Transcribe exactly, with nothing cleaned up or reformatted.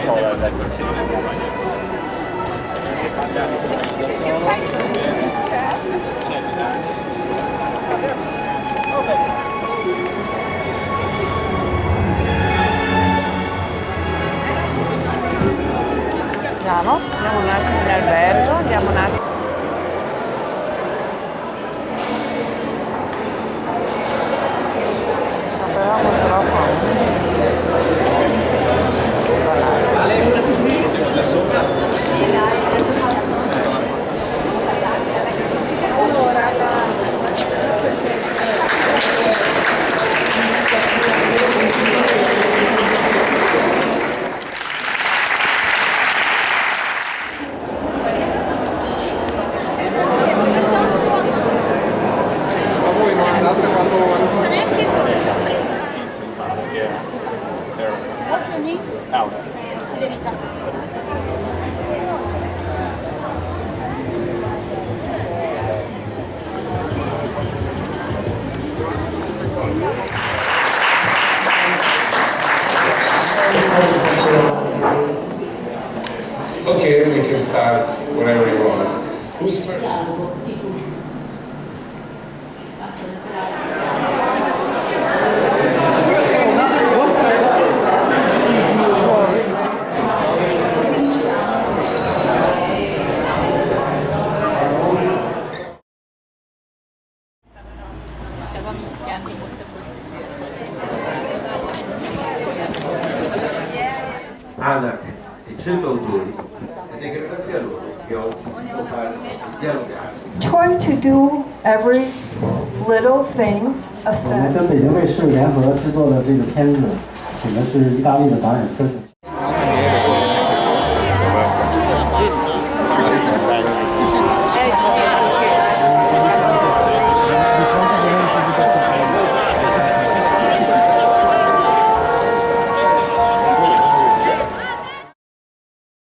Andiamo, andiamo un attimo in albergo, andiamo un attimo. Però purtroppo. What's your name? Alex. Federica. Okay, we can start whenever you want. Who's first? Anna e cento autori, ed è grazie a loro che oggi si può fare dialogare. Try to do every little thing a 我们 step. 跟北京卫视联合制作的这个片子，请的是意大利的导演Sergio